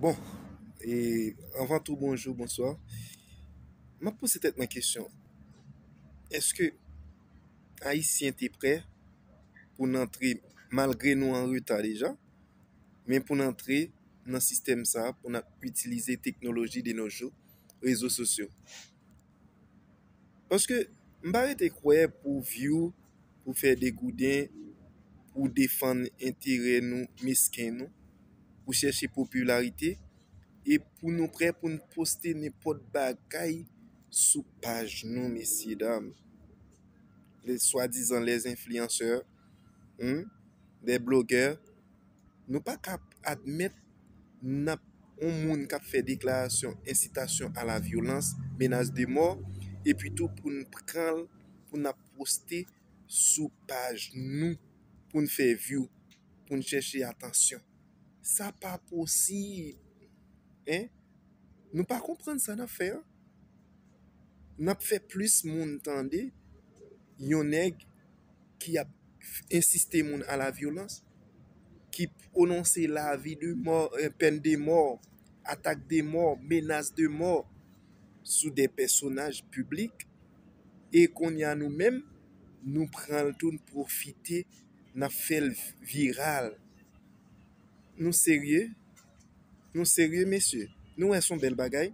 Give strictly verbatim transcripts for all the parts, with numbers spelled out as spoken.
Bon, e, anvan tou, bonjou, bonswa. M ap poze tèt mwen kesyon. Èske Ayisyen te prè pou n antre, malgre nou an reta deja, men pou n antre nan sistèm sa a, pou n ap itilize teknoloji de nos jours, rezo sosyo? Paske m pa rete kwè pou view, pou fè degouden, pou defann enterè nou, mesken nou, pou chèche popilarite, e pou nou prè pou n poste nenpòt bagay sou paj nou, mesye dam. Les swadizan les influenceurs, hmm, des blogueurs, nou pa ka admèt n ap yon moun k ap fè deklarasyon ensitasyon a la vyolans, menas de mò, epi tou pou n pran l, pou n ap poste sou paj nou, pou n fè view, pou n chèche atansyon. Sa pa posib. Hein? Nou pa konprann sa n ap fè an. N ap fè plis moun tande yon nèg ki ap ensite moun a la vyolans, ki pwononse lavi de mò, eh, pèn de mò, atak de mò, menas de mò sou de pèsonaj piblik. E kounye a nou menm, nou pran l tou, n pwofite, n ap fè l viral. Nou serye? Nou serye, mesye? Nou wè s on bèl bagay?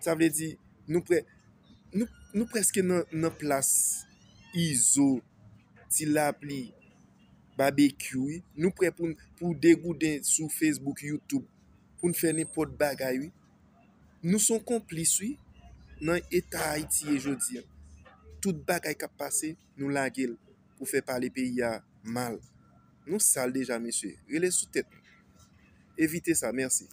Sa vle di, nou prè, nou, nou prèske nan, nan plas Izo, Ti Lapli, Babekyou, wi. Nou prè pou, pou degouden sou Facebook, YouTube, pou n fè nenpòt bagay, wi. Nou s on konplis, wi, nan eta Ayiti ye jodi a. Tout bagay k ap pase, nou lage l pou fè pale peyi a mal. Nou sal deja, mesye. Rele sou tèt nou. Evite sa, mèsi.